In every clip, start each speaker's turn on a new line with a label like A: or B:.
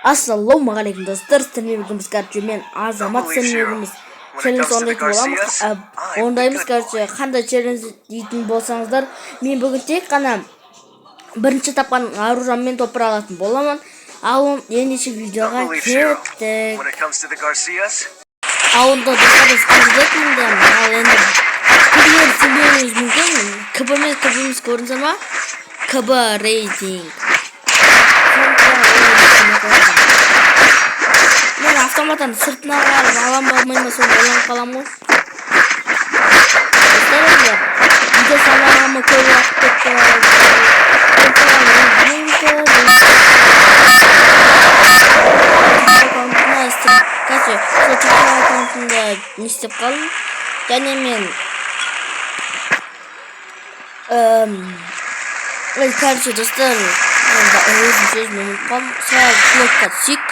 A: Ассалаумағалейкум, достар! Сіздермен бүгін біз, короче, мен Азамат, сіздермен бүгін біз челлендж орындайтын боламыз. Орындаймыз, короче. Қандай челлендж дейтін болсаңыздар, мен бүгін тек қана бірінші тапқан оружиеммен топ алатын боламын. Ал ендеше видеоға кеттік. Ал онда, достар, біз қажет. Ал енді көбілер сенбеуіңіз мүмкін. КБ емес, КБ емес, көрдіңіздер ма? КБ рейтинг. Мен автоматтан сыртына қарап алам ба, алмай ма, соны ойланып қаламын ғой. Достар, енді видео салмағаныма көп уақыт кетті. Көп білмеймін. Короче, сол тикток аккаунтымда не істеп қалдым. Және мен, короче, достар, мен өзім сөзімді ұмытып қалдым. Сразу блокқа түсейік.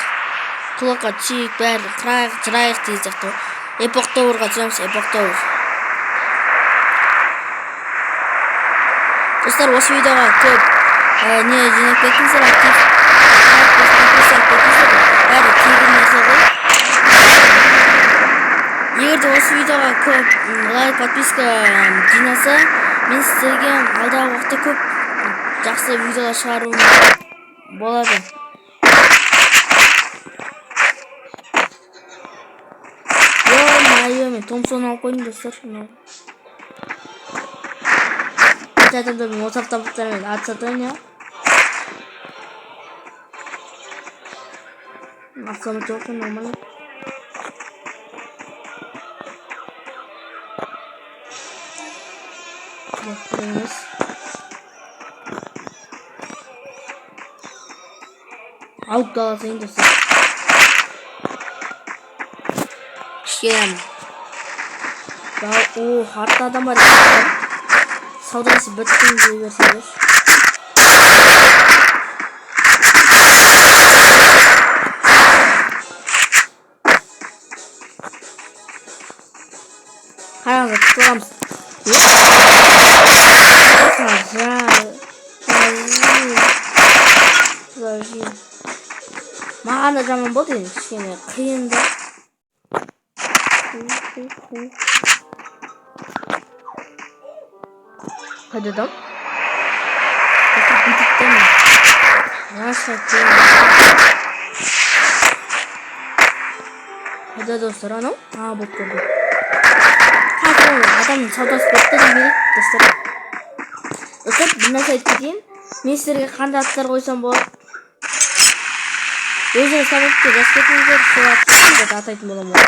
A: Блокқа түсейік, бәрін қырайық, жырайық деген сияқты ғой. Эпох Тауэрға түсеміз, Эпох Тауэр. Достар, осы видеоға көп не жинап кеттіңіздер, актив, лайк басып, подписка алып кеттіңіздер. Бәрі тегін нәрсе ғой. Егер де осы видеоға көп лайк, подписка жинаса, мен сіздерге алдағы уақытта көп жақсы видеолар шығаруым болады. Ё-моё, мен Томпсон алып қойдым, достар. Мынау. Қанша адамдармен осы автоматтармен атысады иә? Автомат жоқ екен, нормально. Жоқ, керек емес. Алып та алсайын, достар. Кішкене. Да, о, артта адам бар екен. Саудасы біттің дей берсеңдерші. Қараңыздар, күтіп аламыз. Подожди. Подожди. Маған да жаман болды енді, кішкене қиын да. Ху-ху-ху. Қайда адам? Достар, бүйтіп те ме? Раша. Қайда, достар, анау? А, болып көрдім. Қазір адамның саудасы бітті деу керек, достар. Достар, бір нәрсе айтып кетейін. Мен сіздерге қандай аттар қойсам болады? Өздеріңіз комментке жазып кетіңіздер, сол атты атайтын боламын ғой.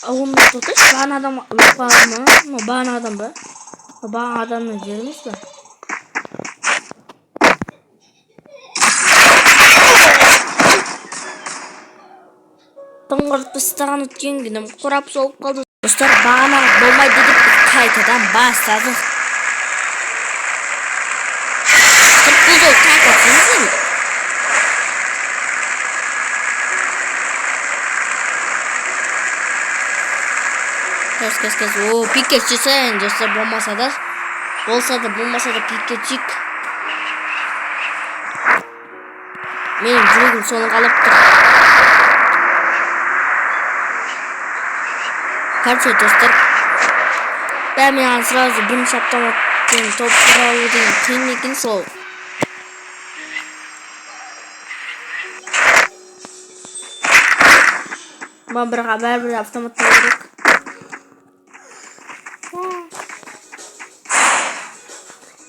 A: Оны тоқташы, бағана адам өліп қалған ма? Мынау бағана адам ба? Бағана адамның жері емес пе? Тұңғырып тастаған өткен күнім қурап солып қалды. Достар, бағана болмайды деп біз қайтадан бастадық. Достар, бұл жолы қаяққа түсеміз енді? Қазір, қазір, қазір. О, пикке түсесің, достар, болмаса да. Болса да, болмаса да пикке түсейік. Менің жүрегім соны қалап тұр. Короче, достар, бәрі маған сразу бірінші автоматпен топ алу деген қиын екен сол. Маған бірақ бәрібір автомат керек.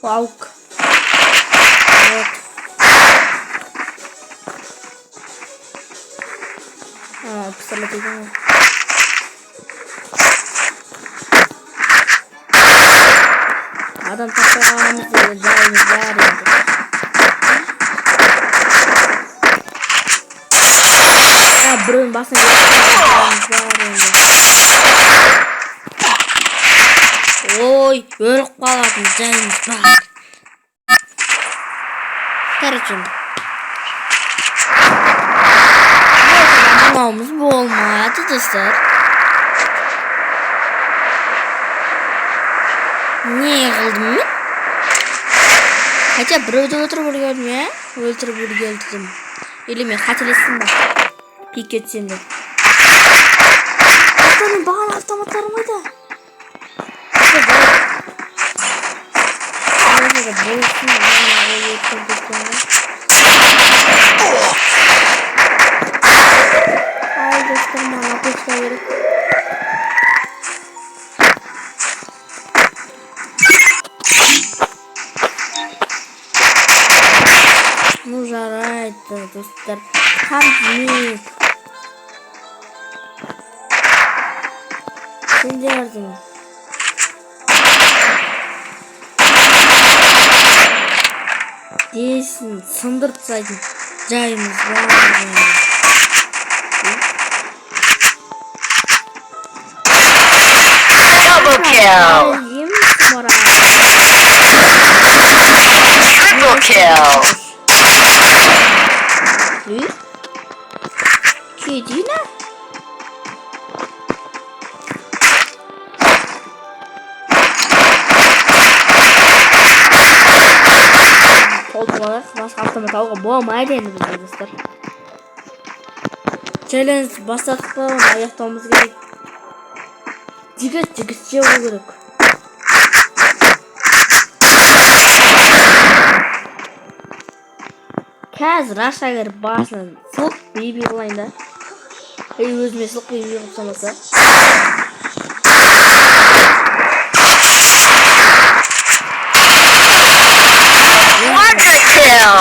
A: Аук. Вот. А, пистолет екен ғой. Адам таппай қаламыз деген жайымыз бар енді. А, біреудің басына кетіп қалған жайымыз бар енді. Ой, өліп қалатын жайымыз бар. Короче, мынауымыз болмады, достар. Не қылдым мен? Хотя біреуді өлтіріп үлгердім, иә? Өлтіріп үлгердім. Или мен қателестім ба? Пикке түсем деп. Достар, мен бағана автоматтарым қайда? Достар, давай. Болсын, бағана ол өткен кеткен ғой. Ай, достар, маған аптечка керек. Ну, жарайды, достар. Қамтимейік. Сендердің десін сындырып тастайтын жайымыз бар енді.
B: Double kill.
A: Емсің бара.
B: Triple kill.
A: Үй? Кедина? Толтырып алайық, басқа автомат алуға болмайды енді бізге, достар. Челлендж бастадық па, оны аяқтауымыз керек. Жігіт жігітше болу керек. Қазір аша кіріп басынан сылқ бейби қылайын да. Ей, өзіме сылқ бейби қылып салмаса.
B: Quadra kill.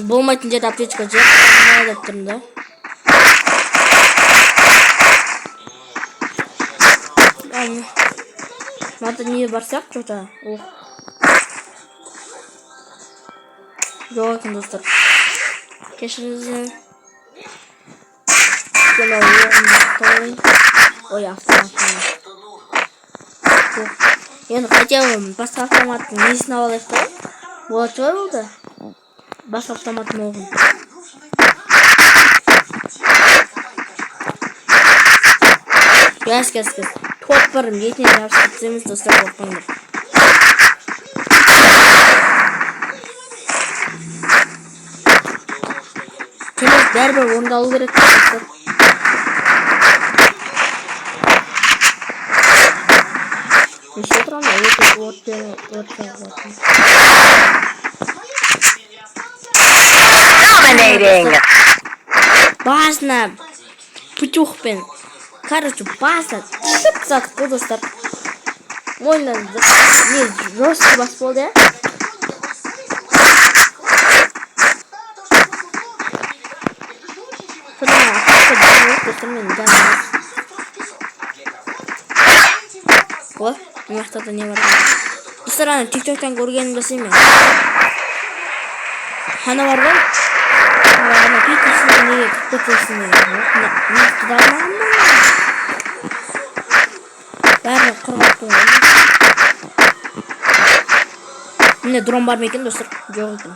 A: Болмайтын жерде аптечка жеп қалдым деп тұрмын да. Ладно. Надо не барсақ, что-то. Ох. Жоқ екен, достар. Кешіріңіздер. Мынау оғымды. Ой, автомат. Енді хотя бы басқа автоматтың несін ала алайық та. Болады шығар ол да. Басқа автоматтың оғын. Газ, газ, газ. Топ бар, етіне жабысып кетсеміз, достар, қорықпаңдар. Челлендж бәрібір орындалу керек, достар. Неше отырамын? Өте отпен от жағып.
B: Dominating.
A: Басына петухпен. Короче, басына түсіп тастадық қой, достар. Мойнынан не жесткий бас болды, иә? Сонымен аптечка бар, достар, мен жаным. О, мына жақта да не бар екен? Достар, ана тиктоктан көргенімді жасаймын мен. Ана бар ғой. Ана пикесіне неге кіріп кетесің деген. Мына жақта да алмаған ба? Бәрі құрғап қойған. Міне, дрон бар ма екен, достар? Жоқ екен.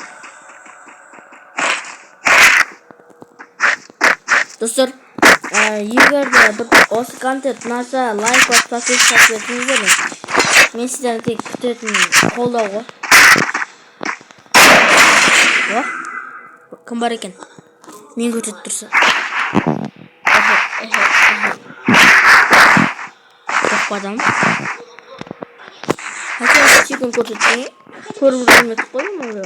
A: Достар, егер де бір осы контент ұнаса, лайк басып, подписка етіңіздер. Мен сіздерді тек күтетін қолдау ғой. О, кім бар екен? Мен күтіп тұрса. Эхе, эхе, эхе. Жоқ па адам? Хотя секунд көрсетпей, көріп жүрмедік қой мұны.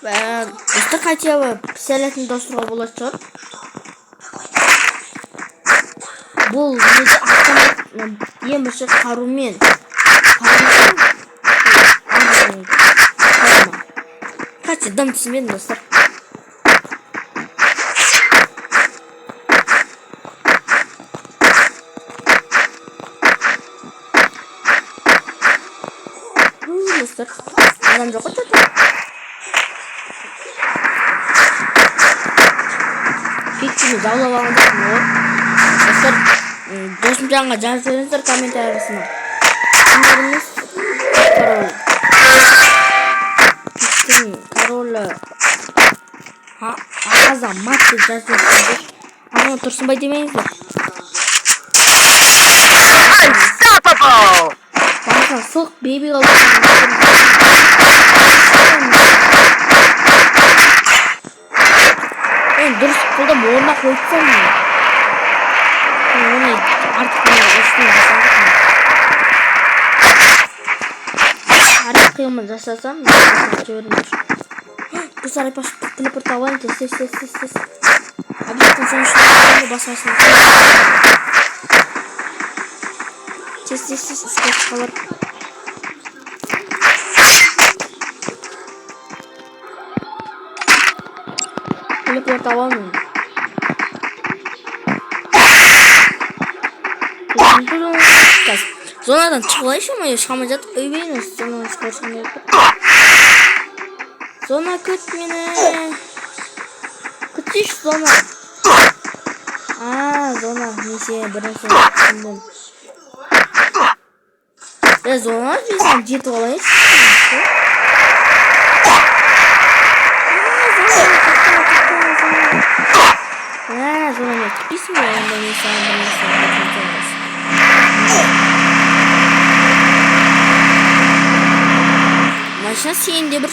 A: Достар, хотя бы пистолетін достыруға болатын шығар. Бұл неде автомат ең бірінші қарумен. Қарумен. Короче, дым түсінбедім, достар. Достар, адам жоқ қой что-то. Пикчені жаулап алған жоқпын ғой. Достар, досымжанға жазып жіберіңіздер комментариясына. Кімдеріңіз король? Пиктің королі. Ха, Азамат деп жазып жіберіңіздер. Азамат Тұрсынбай демеңіздер.
B: Unstoppable.
A: Басына сұқ бейби қалып. Мен дұрыс қылдым, орнына қойып тастадым мен. Оны артық мен ештеңе жасаған жоқпын. Артық қимыл жасасам, мен жібермей. Достар, айтпақшы, телепорт алайын, тез, тез, тез, тез, тез. Объекттің соңында басқасын. Тез, тез, тез, скотчқа барып. Телепорт аламын. Қазір зонадан шығып алайыншы, ма, шыға алмай жатып, ойбай, зонадан шығып шыға. Зона, күт мені. Күтсейші, зона. А, зона, мен сені бірінші түсіндім. Е, зона, мен саған жетіп алайыншы. А, зона, тоқта, тоқта, зона. А, зона, мен күтпейсің бе? Онда мен саған бір нәрсе көрсетемін. Машина сен де бір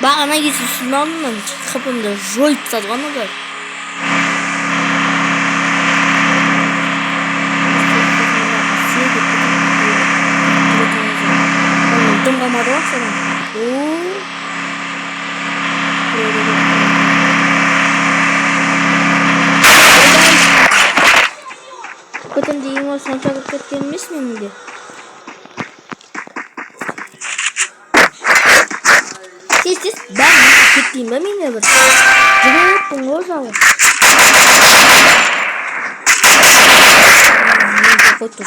A: бағана кеше алдымнан хпымды жойып тастады ғой аналар. Дым қалмады ғой содан. О, көтім деген ғой, сонша кіріп кеткен емес менің де. Тез, тез, бәрін кетпеймін ба мен де бір жүгіріппін ғой жалғыз. Мен қойып тұр.